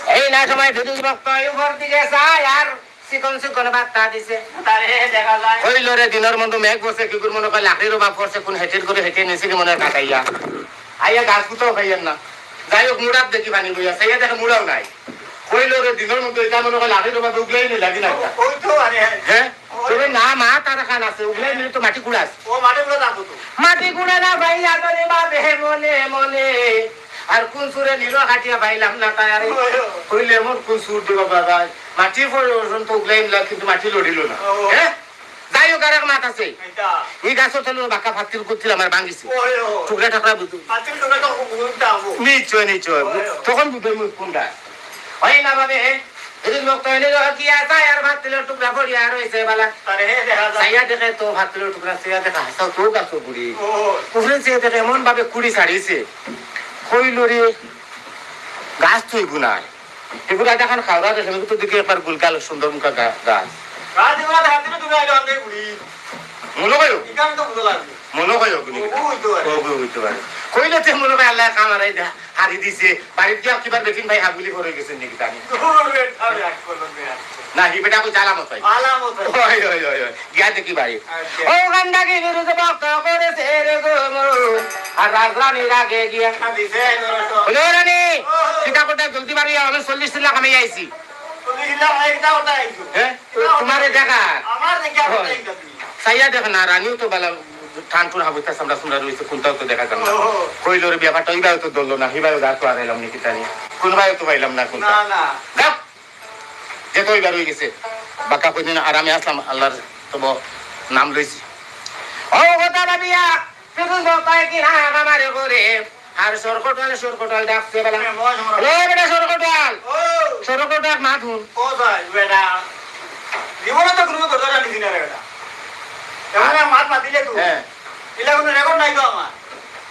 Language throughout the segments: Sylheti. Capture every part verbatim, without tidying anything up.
এই না সময় ফিরোজ ভক্ত এই উপর দিকে চায় আর চিকন চিকন বার্তা দিছে। তারে দেখা যায়। কইল রে দিনর মধ্যে মেঘ পড়ছে, কি করে মনে কয় লাকড়ির অভাব পড়ছে, কোন হেঁটের করে হেঁটে নিছে কি মনে হয় কাটাইয়া। আইয়া গাছ গুতাও খাইয়েন না। যাই হোক, মুড়াত দেখি পানি বইয়া, চাইয়া দেখে মুড়াও নাই। কইল রে দিনর মধ্যে এটা মনে কয় লাকড়ির অভাবে উগলাই নিলা কি না? ওই তো আরে। হ্যাঁ? তবে না মা তার খান আছে, উগলাই নিলে তো মাটি কুড়াস। ও মাটি কুড়া থাকবো তো। মাটি কুড়া না ভাই, আদরে বা দেহে মনে মনে। আর কোন সুরে নিল কাটিয়া পাইলাম না তাই আরে। ওই, ওই। কইলে এমন কোন সুর দিব বাবা? মাটি পর্যন্ত উগলাই নিলা, কিন্তু মাটি লড়িল না। ও। হ্যাঁ? যাই হোক, আর এক মাত আছে। এটা। এই গাছও তো বাঁকা ফাতিল করছিল, আমার ভাঙিছে। ওই, ওই। টুকরা টাকরা বুঝু। ফাতিল টুকরা তো উল্টা হবো। নিশ্চয়, নিশ্চয়। ওই, ওই। তখন বুঝবে মুখ কোনটা। হয় না ভাবে, এই লোক তো এনে কি আছে, আর ফাতিলের টুকরা পড়িয়া রইছে বালা। আরে, দেখা যায়। চাইয়া দেখে তো ফাতিলের টুকরা, চাইয়া দেখে হাসাও তো গাছও বুড়ি। ও। উপরে চেয়ে দেখে এমন ভাবে কুড়ি ছাড়িছে। কইল রে, গাছ তুই গুনায়। এগুলা দেখান খাওয়া দেখে, আমি তো দেখি একবার গুলগাল সুন্দর মুখা গা-, গাছ। গাছ এগুলা দেখার জন্য তুমি আইলে আমাদের ঘুরি। মনে হয়। এখানে তো বুঝা লাগবে। মনে হয় অগ্নি। ও, ও হইতে পারে। ও, ও হইতে পারে। কইলে তে মনে হয় আল্লাহ কামারাই দে-, হারি দিছে। বাড়িত গিয়া কিবার বেটিন ভাই হাগুলি করে গেছেন নাকি জানি। দূর বেটা, আমি এক করলাম, আমি এক করলাম। না, হি বেটা কই আলামত ভাই। আলামত ভাই। ওই, ওই, ওই, ওই। গিয়া দেখি বাড়ি। আচ্ছা। ও গান্ডা কি বিরুদ্ধে বক্ত করেছে রে গো মরু। আর রাজরানীর আগে গিয়া। খালি যে ধরো তো। বলে, "ও রানী, ও। কিতা করতে জলদি বাড়ি আও, আমি চল্লিশ লাখ আমি আইছি।" চল্লিশ লাখ আমি কিতা করতে আইছি? হ্যাঁ? কিতা করতে তোমারে আইছি? দেখা। আমার দেখি আর ওই। কোথায় যাবি? চাইয়া দেখ না, রানীও তো বালা ঠান ঠুন হাবুতা চামড়া চামড়া রইছে, কোনটাও তো দেখা যায় না। ও। কইল রে ব্যাপারটা, ওই ভাইও তো ধরলো না, হি ভাইও দাঁড় তো আর এলাম নাকি জানি। কোন ভাইও তো পাইলাম না কোনটা। না, না। যাও। যে তো ওই বার হয়ে গেছে। বাক্কা কই দিন আরামে আসলাম, আল্লাহর তব নাম লইছি। ও কথা ভাবিয়া, শুধু লোকায় কি না আমারে করে, আর সরকটাল, সরকটাল ডাকছে বেলা। এ, বস, বস। এ, বেটা সরকটাল। ও। সরকটাল মা ধুন। ও ভাই, বেটা। জীবনে তো কোনো দরজা নিছি না রে বেটা। এমন এক মাত মাতিলে তুই। হ্যাঁ। ইলা কোনো রেকর্ড নাই তো আমার।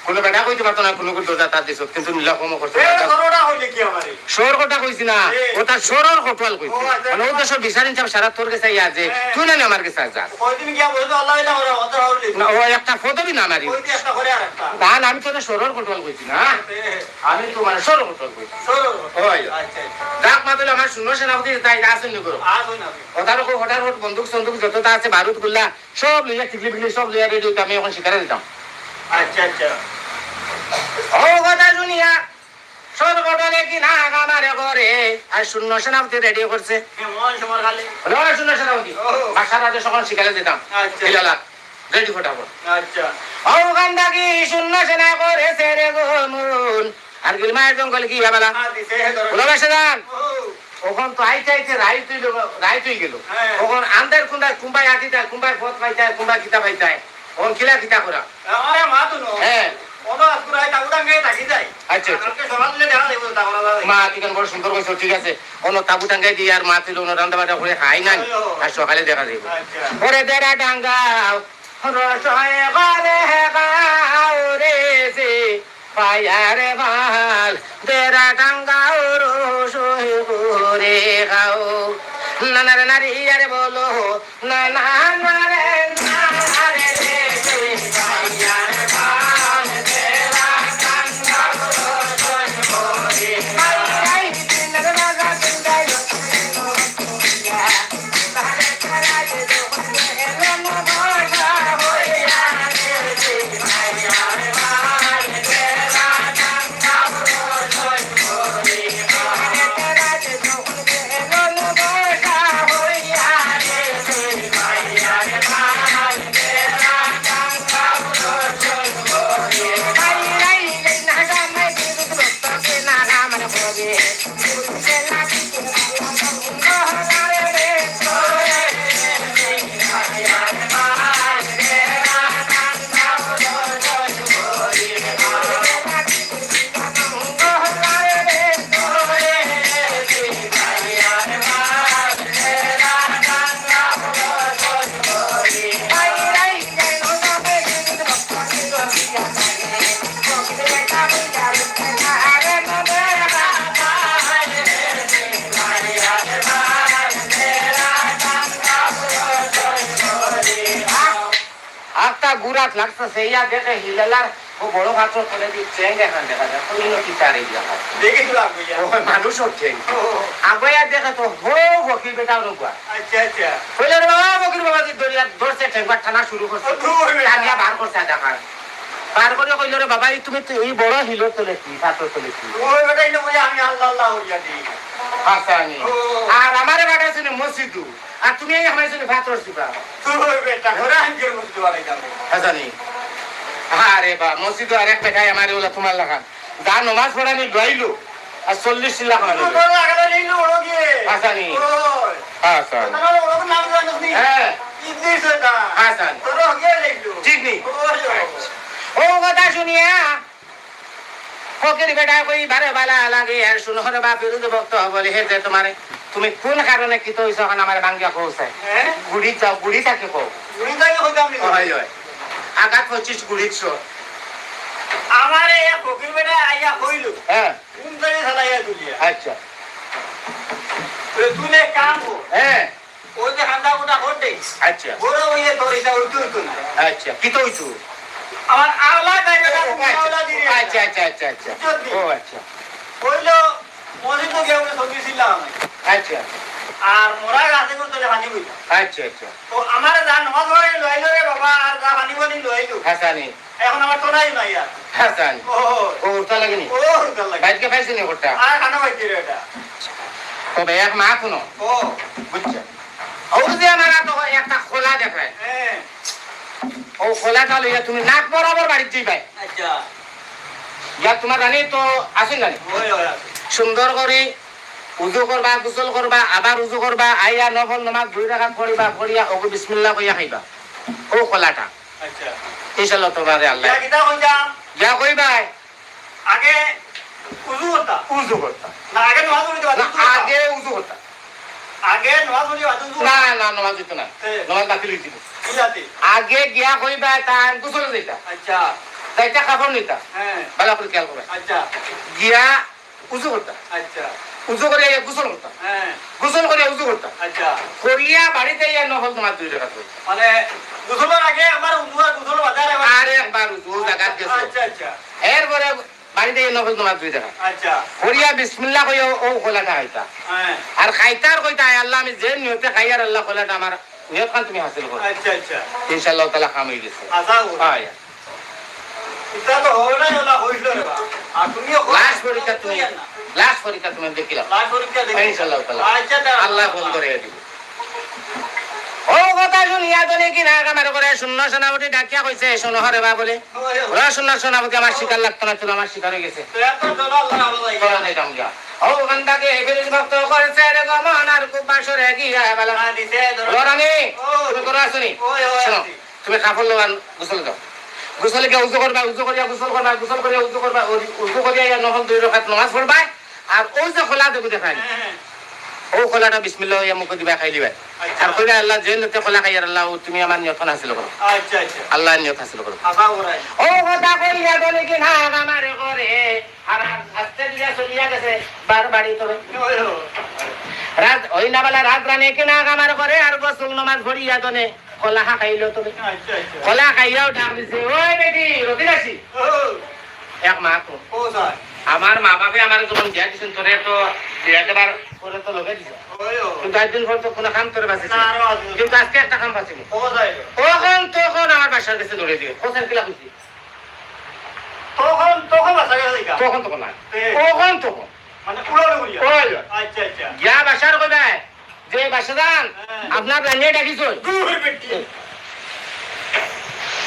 কোনো বেটা কইতে পারতো না, কোনো কোনো দরজা তার দিছত, কিন্তু নীলা কমও করছে এ, না। তোর ওটা হইলে কি আমারে? সর কথা কইছি না, এ। ওটা সরর কটুয়াল কইছি। ও, আচ্ছা। মানে, ও তো সব বিচার ইনসাফ সারা তোর গেছে আইয়া আছে, এ। তুই না নি আমার গেছে আয় যা। কয়দিন গিয়া বলতো, "আল্লাহ ইলা করে, অত হওয়ার নেই।" না, ও একটা পদবি না মারি। ওই যে একটা করে আর একটা। না, না, আমি তো ওটা সরর কটুয়াল কইছি না। এ। আমি তো মানে সরর কটুয়াল কইছি। সরর কটুয়াল। ওই। আচ্ছা, আচ্ছা। ডাক মাতুল আমার শূন্য সেনাপতি তাই আসেন নি করো। আর হই না। ওটার ওপর হঠাৎ হঠাৎ বন্দুক সন্দুক যত তা আছে, বারুদ গুল্লা, সব লইয়া, টিকলি ফিকলি সব লইয়া রেডি হইতে আমি এখন শিকারে দিতাম। আচ্ছা, আচ্ছা। ও কথা শুনিয়া, সরকটালে কি না আমারে করে, আর শূন্য সেনাপতি রেডি করছে। এমন সময় খালি। বলে, "ও শূন্য সেনাপতি, ও। বাসার আগে সকাল শিকারে দিতাম।" আচ্ছা। এই লালা। রেডি ফটাফট। আচ্ছা। অউ কান্দা কি শূন্য সেনা করেছে রে গো মন। আর গিলমায় জঙ্গল কি হাবালা? হ্যাঁ, দিছে, হে ধরো। ওলা বাসে যান। ও। অখন তো আইতে আইতে রাইত অইল, রাইত অই গেল। হ্যাঁ। অখন আন্দার কুন্দার কুম্বায় আটিতায়, কুম্বায় পথ পাইতায়, কুম্বায় কিতা পাইতায়। অখন কিলা কিতা করা? আরে মা তো নো। হ্যাঁ। অনো আজকু রাইত আবু ডাঙ্গায় থাকি যাই। আচ্ছা, আচ্ছা। কালকে সকালে দেখা যাইব, তা করা যাবে। মা, তুই কেন বড় সুন্দর কইছো, ঠিক আছে। অনো তাবু টাঙ্গাই দিয়া আর মা তুই অনো রান্দা বাড়া করে খাই না। ওই, ওই। আর সকালে দেখা যাইব। আচ্ছা। ওরে দেরা ডাঙ্গা, রসয় করে গাও রে সে, পায়ারে বাল, দেরা ডাঙ্গা রসয় করে গাও। নানারে নারী আরে বলো, আখতা গুড়াত লাগছে, সেইয়া দেখে হিলালার ও বড় পাথর করে দি চেং এখান দেখা যায়, কোন দিনও কি তার এই দেখা। দেখি তো লাগবে ইয়া। ও মানুষর চেং। ও। আগুয়া দেখে তো হো ফকির বেটা ওর গুয়া। আচ্ছা, আচ্ছা। কইল রে বাবা, ফকির বাবা যে দরিয়া ধরছে, ঠেঙ্গা টানা শুরু করছে। ও, ধুর বেটা। টানিয়া বার করছে দেখার। বার করে কইল রে বাবা, এই তুমি তো এই বড় হিলর তলে কি, পাথর তলে কি? ও বেটা, এই না বলে আমি আল্লাহ আল্লাহ হইয়া দিই। হাসানি। ও। আর আমারে বাটা শুনে মসজিদু। আর তুমি এই আমার শুনে পাথর শুকা। ধুর বেটা, ঘরে আমি গিয়ে মসজিদে বাড়ি যাবো। হাসানি। আরে বা, মসজিদে আরেক বেটায় আমারে ওলা তোমার লাখান। যা নমাজ পড়ানি লইলো, আর চল্লিশ চিল্লা খাওয়ানি লইলো। তোর লাগালে নিল ওড়ো গিয়ে। হাসানি। ওই। হাসান। তোর ওড়ো নাম জানিস নি? হ্যাঁ। ইবলিস ওটা। হাসান। তোর গিয়ে নিল। ঠিক নি? ওই, ওই। ও কথা শুনিয়া ফকির বেটা কই বারে বালা লাগে আর শুনো রে বাপ, বিরুদ্ধ ভক্ত বলে, হে যে তোমারে, তুমি কোন কারণে কিতা অইছো অখন আমারে ভাঙ্গিয়া কও চাই? হ্যাঁ? গুড়ি যাও, গুড়ি থাকি কও। গুড়ি থাকি কইতাম নি। হয়, হয়। আঘাত পঁচিশ গুড়িত শো। আমারে এক ফকির বেটা আইয়া কইল। হ্যাঁ। কোন জায়গায় চালাইয়া তুলিয়া? আচ্ছা। তো তুই এক কাম কর। হ্যাঁ। ওই যে হান্দা গোটা করতে। আচ্ছা। বড় হইলে তোর এটা উঠতে হইতো না। আচ্ছা, কিতা অইতো? আমার আওলা যায় না, ও, আচ্ছা। আওলা দিয়ে। আচ্ছা, আচ্ছা, আচ্ছা, আচ্ছা। বুঝছো নি? ও, আচ্ছা। কইলো, মসজিদ তো গিয়ে ওকে সবজি ছিলাম আমি। আচ্ছা। আর মোরা গাছে করতে পানি বইতাম। আচ্ছা, আচ্ছা। তো আমার যা নমাজ পড়ে লইলো রে বাবা, আর যা পানি বলি লইলো। হাসানি। এখন আমার তো নাই, নাই আর। হাসান। ও। ও উঠতা লাগেনি? ও উঠতা লাগে। বাইরকে পাইছো নি ওটা? আর খানা বাইরকে রে এটা। তবে এক মা কোনো। ও। বুঝছো? ও যে আমার তো একটা খোলা দেখায়। হ্যাঁ। ও খোলাটা লইয়া তুমি নাক বরাবর বাড়িত যাইবায়। আচ্ছা। ইয়া তোমার রানী তো আছে না? ওই, ওই আছে। সুন্দর করি উজু করবা, গোসল করবা, আবার উজু করবা, আইয়া নফল নামাজ দুই রাকাত পড়িবা, পড়িয়া ওগো বিসমিল্লাহ কইয়া খাইবা। ও খোলাটা। আচ্ছা। ইনশাআল্লাহ তোমারে আল্লাহ। ইয়া কিতা কইতাম? যা কইবায়। আগে উজু করতা। উজু করতা। না, আগে নামাজ পড়তে না, উজু করতা। আগে উজু করতা। আগে নামাজ পড়তে উজু না, করতা। না, নামাজ হইতো না। এ। নামাজ বাতিল হইছিল। কি জাতি? আগে গিয়া কইবায় তাই গোসল যাইতা। আচ্ছা। যাইতা কাপড় নিতা। হ্যাঁ। ভালা করি খেয়াল করবায়। আচ্ছা। গিয়া উজু করতা। আচ্ছা। উজু করিয়া গোসল করতা। হ্যাঁ। গোসল করিয়া উজু করতা। আচ্ছা। করিয়া বাড়িত আইয়া নফল নামাজ দুই রাকাত পড়তা। মানে, গোসলর আগে একবার উজু আর গোসল বাদে আরেকবার? আরেকবার উজু, ও জাগাত গেছে। আচ্ছা, আচ্ছা। এরপরে বাড়িত আইয়া নফল নামাজ দুই রাকাত। আচ্ছা। করিয়া বিসমিল্লাহ কইয়া ও খোলাটা খাইতা। হ্যাঁ। আর খাইতার কইতা, "আয় আল্লাহ, আমি যে নিয়তে খাইয়ার আল্লাহ খোলাটা আমার নিয়ত খান তুমি হাসিল করো।" আচ্ছা, আচ্ছা। ইনশাআল্লাহ তাআলা কাম হয়ে গেছে। আচ্ছা, ও। হ্যাঁ, ইয়া। ইটা তো হবে না, ওলা হইল রে বা। আর তুমিও করো। লাশ পরীক্ষা তুমি, লাশ পরীক্ষা তুমি দেখিলাম। লাশ পরীক্ষা দেখি। ইনশাআল্লাহ তাআলা। আচ্ছা, দাঁড়াও। আল্লাহ ফোন করে দিব। ও কথা শুন। ইয়া দলে কি না আমার করে শূন্য সেনাপতি ডাকিয়া কইছে, "শোনো হরে বা," বলে, "ওরা শূন্য সেনাপতি, আমার শিকার লাগতো না, তোরা আমার শিকার হয়ে গেছে।" তো এখন চলো, আল্লাহ ভালো লাগে। চলো যাইতাম গিয়া। ও ওখান থেকে ফিরিস ভক্ত করেছে রে গমন, আর খুব বাসরে গিয়া বেলা। হ্যাঁ, দিছে, ধরো। ওরা নেই, ও। তুমি করো আসুনি। ওই, ওই, শোনো, আসি। তুমি কাপড় লওয়ান, গোসল দাও। গোসলে গিয়া উজু করবা, উজু করিয়া গোসল করবা, গোসল করিয়া উজু করবা, ও-, উজু করিয়া ইয়া নফল দুই রাকাত নামাজ পড়বা, আর ওই যে খোলা দেখো দেখায়। হ্যাঁ, হ্যাঁ। ও খোলাটা বিসমিল্লাহ ইয়া মুখে দিবা, খাইলিবা। আচ্ছা। আর কইবা, "আল্লাহ, যে নিয়তে খোলা খাইয়ার আল্লাহ, ও তুমি আমার নিয়ত হাসিল করো।" আচ্ছা, আচ্ছা। আল্লাহ নিয়ত হাসিল করো। আশা করাই। ও কথা কইয়া বলে কি না, আমারে করে, আর আস্তে দিয়া চলিয়া গেছে, বার বাড়ি তবে। ওই, ওই। রাত, ওই না বেলা রাত রানে কি না আমার করে, আর গোসল নামাজ পড়িয়া দনে, খোলা খা খাইলো তবে। আচ্ছা, আচ্ছা। খোলা খাইয়াও ডাক দিছে, "ওই বেটি, রতি দাসী।" ও। এক মা তো। ও স্যার। আমার মা বাপে আমার যখন বিয়া দিছেন, তোরে তো বিয়া দেবার পরে তো লগে দিছে। ওই ও। কিন্তু একদিন পর তো কোনো কাম তোরে বাঁচিস না, না। আরো আছে। কিন্তু আজকে একটা কাম বাঁচিনি। ও স্যার। তখন, তখন আমার বাসার কাছে দৌড়ে দিও। কোথায় কিলা খুশি? তখন, তখন বাসা গেছে গা? তখন, তখন না। এ। তখন, তখন। মানে উড়াউড়ি করিয়া? ওই। আচ্ছা, আচ্ছা। গিয়া বাসার কইবায়, যে বাসা যান, হ্যাঁ। আপনার রানিয়ে ডাকিছই। দূর বেটি।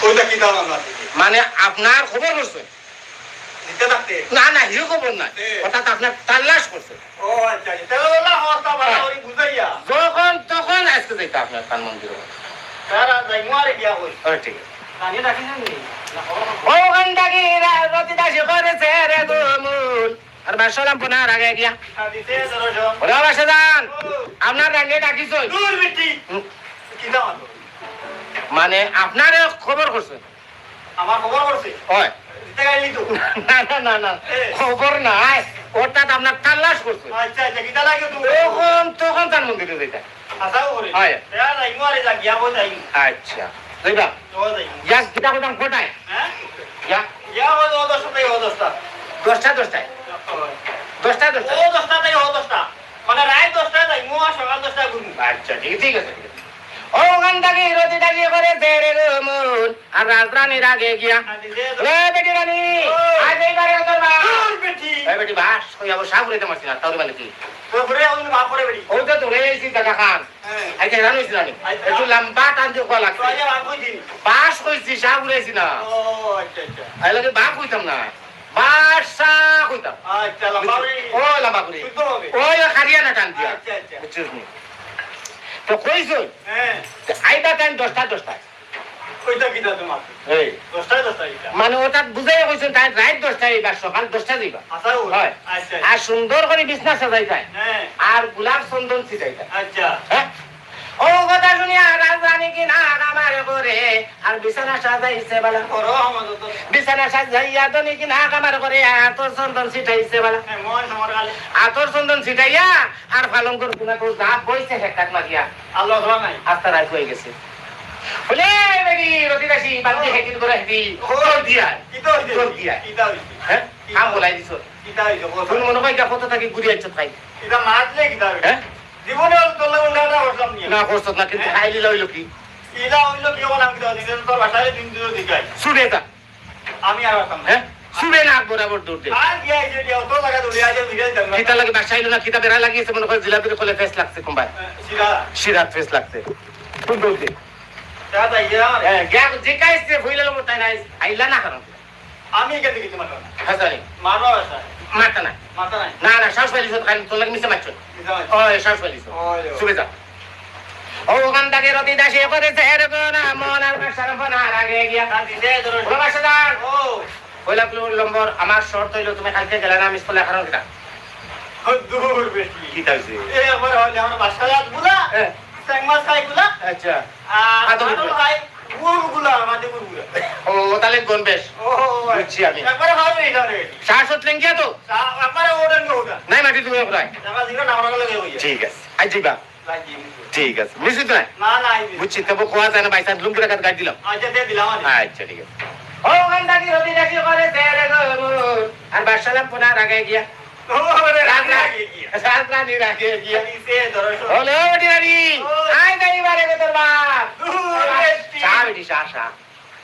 ওইটা কি দাম আপনার? মানে আপনার খবর করছে। দিতে থাকতে? না, না, হিও খবর নাই। এ। অর্থাৎ আপনার তাল্লাশ করছে। ও আচ্ছা, আচ্ছা। তাহলে ওলা হস্তা বাড়াবাড়ি বুঝাইয়া। যখন তখন আজকে যাইতে আপনার তান মন্দিরে। তারা যাই মারে গিয়া কই। ও, ঠিক আছে। রানিয়ে ডাকিছই নি? না, খবর করছে। ও গান্ডাগি রা-, রতি দাসী করেছে রে গো মন। আর বাসালাম পুনার আগে গিয়া। হ্যাঁ, দিতে ধরো সব। ওরা বাসা যান। ও। আপনার রানিয়ে ডাকিছই। দূর বেটি। হুম। কি দাম আনো? মানে আপনারে খবর করছে। আমার খবর করছে? হয়। দিতে গেলি তো। না, না, না, না। এ। খবর নাই। অর্থাৎ আপনার তাল্লাশ করছে। আচ্ছা, আচ্ছা, কিতা লাগে তুমি? তখন, তখন তার মন্দিরে যাইতা। আশাও করি। হয়। এরা যাইমু আরে যা গিয়া বই যাইমু। আচ্ছা। যাইবা? ও যাইমু। ইয়া, কিতা কইতাম কোটায়? হ্যাঁ? ইয়া। ইয়া, ও, ও দশটা থেকে ও দশটা। দশটা, দশটায়? হয়। দশটা, দশটা। ও দশটা থেকে ও দশটা। মানে রাত দশটায় যাইমু আর সকাল দশটায় ঘুরমু। আচ্ছা, ঠিক, ঠিক আছে, ঠিক আছে। ও ওখান থেকে রতি ডাকিয়ে করে দে রে গো মন। আর রাজরানীর আগে গিয়া। হ্যাঁ, দিছে। এ বেটি রানী, ওই। আজ এইবারে তোর বাস। দূর বেটি। এ বেটি বাস, কই আবার সাপ উড়াইতে মারছি না, তাহলে মানে কি? তোর ঘুরে এখন বাপ করে বেটি। ও তো দৌড়ে আইছি দেখা খান। হ্যাঁ। আইতে হেরান হইছি না আমি। আইতে একটু না। লম্বা টান দিয়ে কওয়া লাগছে। তো আইয়া বাপ কই দিন? বাস কইছি, সাপ উড়াইছি না। ও, আচ্ছা, আচ্ছা। আই লাগে বাপ কইতাম না। বাসা কইতাম। আচ্ছা, লম্বা করি। ও, লম্বা করি। শুদ্ধ হবে। ওই, ওই হারিয়ানা টান দিয়া। আচ্ছা, আচ্ছা। বুঝছিস নি? তো কইছো? হ্যাঁ। তো আইবা টাইম দশটা, দশটায়। ওইটা কিতা তোমার? এই। দশটায়, দশটায় এটা। মানে ওটা বুঝাই কইছেন, তাই রাত দশটায় আইবা, সকাল দশটায় যাইবা। আচ্ছা, ও। হয়। আচ্ছা, আচ্ছা। আর সুন্দর করে বিছনা সাজাইতায়। হ্যাঁ। আর গোলাপ চন্দন ছিটাইতায়। আচ্ছা। হ্যাঁ? ও কথা শুনিয়া রাজরানী কি না আমার করে, আর বিছানা সাজাইছে বালা। করো, আমার তো। বিছানা সাজাইয়া দনি কি না আমার করে, আতর চন্দন ছিটাইছে বালা। হ্যাঁ, মন আমার খালি। আতর চন্দন ছিটাইয়া, আর পালঙ্কর কোনা তো যা বইছে হেকাত মারিয়া। আল্লাহ ধোয়া নাই। আস্তা রাত হয়ে গেছে। বলে, "এই বেটি, রতি দাসী, বান্দি ও। হেকির করে হেঁটি, ও। জলদি আয়। কিতা হইছে? জলদি আয়।" কিতা হইছে? হ্যাঁ? কিতা কাম বলাই দিছ। কিতা হইছে? বল। তুমি মনে হয় এটা কত থাকি ঘুরি আইছত খাই? এটা মাতলে কিতা হইছে? হ্যাঁ? জীবনে আর তোর লগে উল্টা উল্টা করতাম নি। না, করছত না, কিন্তু হ্যাঁ? খাইলি লইল কি? ইলা হইল কি, ওখানে আমি কিতা হইছে? তোর বাসায় তিন দিন দিকাই। শুনে তা। আমি আর পারতাম না। হ্যাঁ? শুনে নাক বরাবর দৌড় দে। আর গিয়া এই যে, যে অত জায়গা দৌড়ে আইলে, দৌড়ে আইতাম না। কিতা লাগে বাসায় আইলো না, কিতা বেড়া লাগিয়েছে, মনে করে জিলাপির কোলে ফেস লাগছে কোনবায়। হ্যাঁ, সিধা। সিধা ফেস লাগছে। খুব দৌড় দে। যা তাই গিয়া আমার। হ্যাঁ, গিয়া যে কাইছে, ভুইলা লোক তাই নাই, আইলা না কারণ। আমি এখান থেকে তোমার কথা। হ্যাঁ, জানি। মারো আছে। মারতা না। মারতা নাই। না, না, সাহস পাইলিস তো, খালি তোর লাগে মিশে মারছো। মিশে মারছো। ওই, সাহস পাইলিস তো। ওই, ওই। শুভে যা। ও, ওখান থেকে রতি দাসে করেছে এরকম না, মন আর বাসার ফোন আর আগে গিয়া। আর দিছে ধরো। ওরা বাসা যান। ও। ওই লাগলো নম্বর, আমার শর্ত হইলো তুমি কালকে গেলে না, আমি স্কুলে এখন কিতা? ও, দূর বেশি। কিতা হইছে? এ, আমার হইলে আমার বাসা যাত গুলা। হ্যাঁ। স্যাংমাছ খাই গুলা। আচ্ছা। আর আদর আদর করে। খাই গুড় গুলা, আমাদের গুড় গুলা। ও, তাহলে গন বেশ। ও, ও, ও। বুঝছি আমি। একবারে খাওয়া হয়ে যাবে। শ্বাস হত লেঙ্গিয়া তো? চা-, একবারে ওটা নিয়ে ওটা। নাই, মাটি তুমি ওটাই। দেখা দিবে না, আমরা লাগে হয়ে যায়। ঠিক আছে। আজ যাইবা? ঠিক আছে, বুঝছি তো? না, না, এই যে। বুঝছি, তবু খোয়া যায় না, by chance লুঙ্গি রাখার গাড়ি দিলাম। আচ্ছা, দিয়ে দিলাম আমি। আচ্ছা, ঠিক আছে। ও, ওখান থেকে রবি নাকি করে দে রে গো, আর বাদশালাম পুনার আগে গিয়া। ও, ওরে, রাত রাত রাগে গিয়া। রাত রানীর আগে গিয়া। এই যে, ধরো, শোনো। হলো, ওটি রানী। ও। আয়, যাই বারে গো তোর বাপ। দূর বেটি। চা বেটি, চা, চা।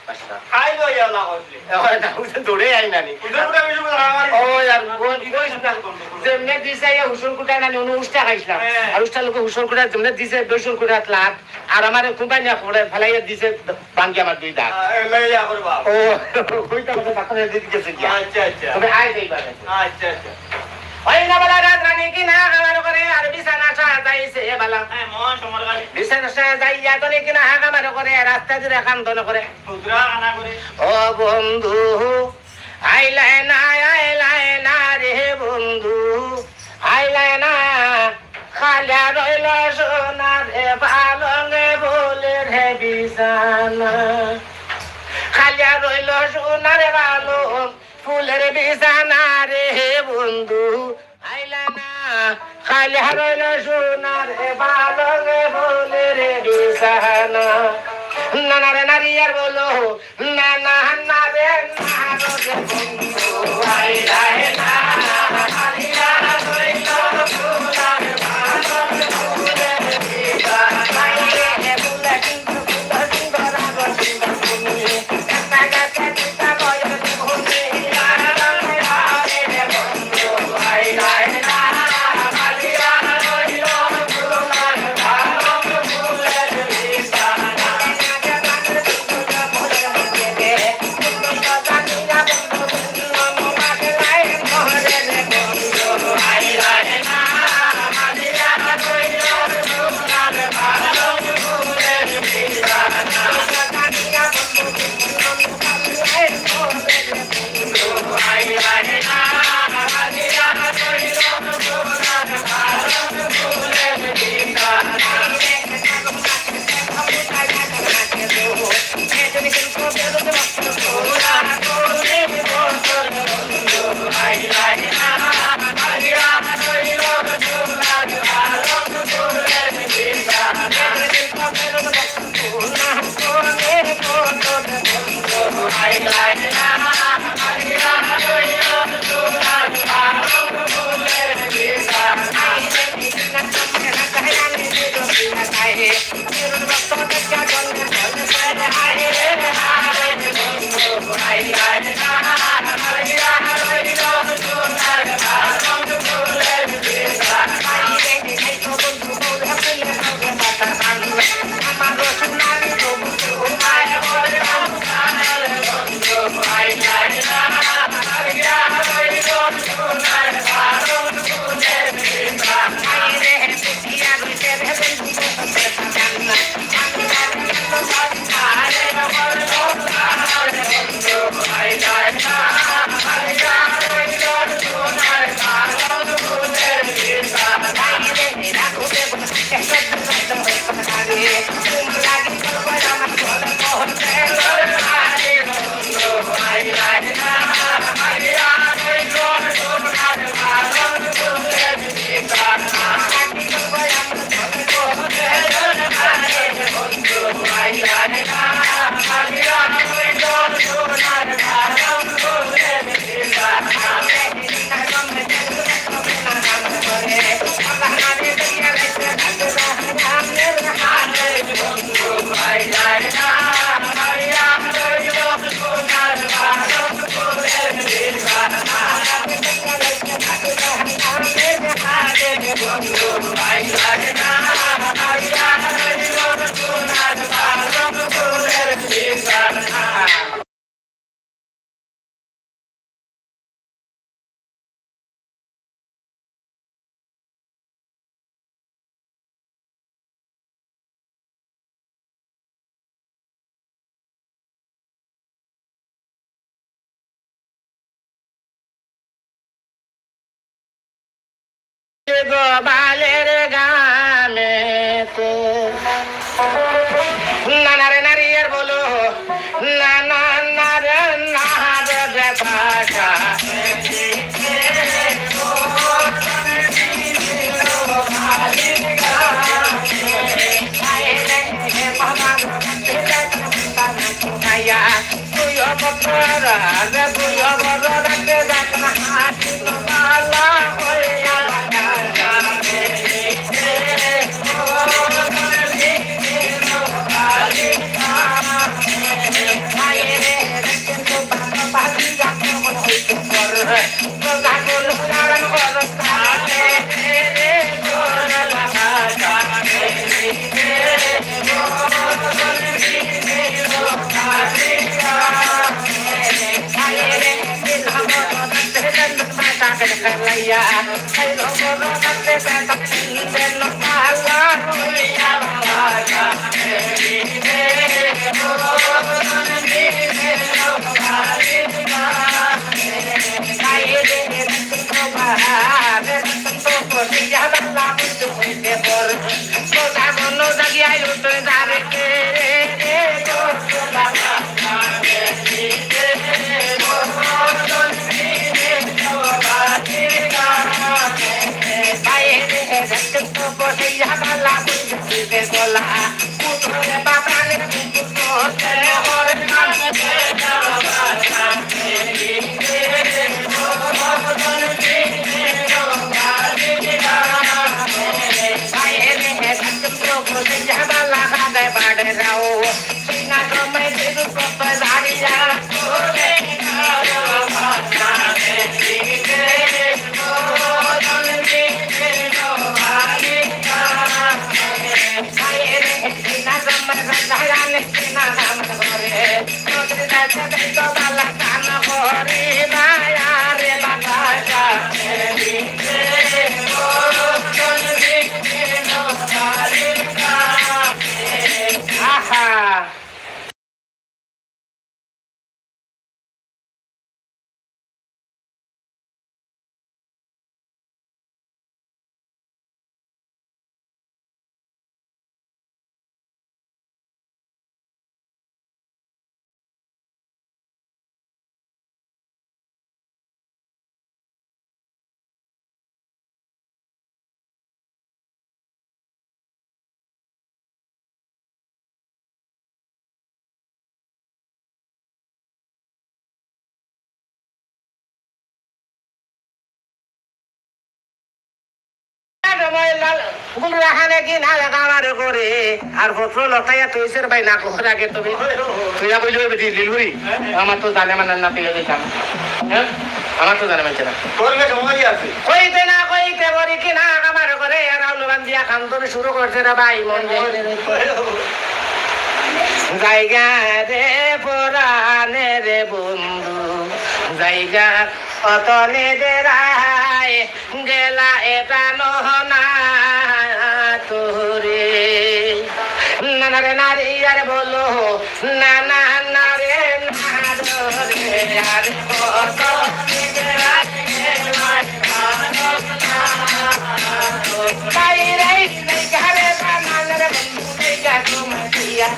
আচ্ছা। খাই লই আলা হসলে। ওই না, ওই তো দৌড়ে আই নানি। উদয় পুরা বিজু পুরা আমার। ও, ইয়ার, ও, কি কইছ না? যেমনে দিছে, ইয়া হুসুর কুটা নানি, উনি উষ্টা খাইছিলাম। হ্যাঁ। আর উষ্টা লোকে হুসুর কুটা, যেমনে দিছে, হুসুর কুটা লাত। আর আমারে কুবাইয়া পড়ে ফালাইয়া দিছে ভাঙ্গি আমার দুই দাঁত। আহ, এ, লইয়া করে বাপ। ও, ওইটা আমাদের ডাক্তারের দিকে গেছে গিয়া। আচ্ছা, আচ্ছা। তবে আয় যাইবা না। আচ্ছা, আচ্ছা। ওই না বলা রাত রানী কি না খাবার করে আর বিছানা সাজাইছে বালা। হ্যাঁ, মন সমর করে। বিছানা সাজাইয়া তো নাকি না খাবার করে রাস্তা দিয়ে কান্দন করে। হুজরা কানা করে। ও বন্ধু, আইলায় না, আইলায় না রে বন্ধু, আইলায় না। খালিয়া রইল সোনার পালঙ ফুলের বিছানা। খালিয়া রইল সোনার পালঙ ফুলের বিছানা রে বন্ধু, আইলা না। খালিয়া রইল সোনার পালঙ ফুলের বিছানা। নানারে নারী আর বলো, না, না, না রে, না রে বন্ধু, আইলায় না। গো বালের গামেতে। নানারে নারী আর বলো, না, না, না রে, না রে, রে, বাসা। সময় লাল ফুল রাখানে কি না লেখা আমার করে, আর পত্র লতাইয়া তৈছের ভাই না করার আগে তুমি তুই না বললে বেটি লিলুরি, আমার তো জানে মানে না পেয়ে দিতাম। হ্যাঁ, আমার তো জানে মানছে না। তোর কাছে সময় আছে। কইতে না কইতে বলি কি না আমার করে, এরা অনুমান দিয়া কাম তুমি শুরু করছে রে ভাই, মন দিয়ে। জায়গা রে পরানে রে বন্ধু, জায়গা অতনে দেরায় গেলা এটা নহনা তোরে। নানা রে নারী আর বলো, নানা নারে নারো রে, আর কত বাইরে নেই ঘরে বানালে রে বন্ধু নেই গা তোমার দিয়া।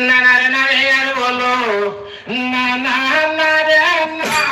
নানার নামে আর বলো, না, না, না রে, না।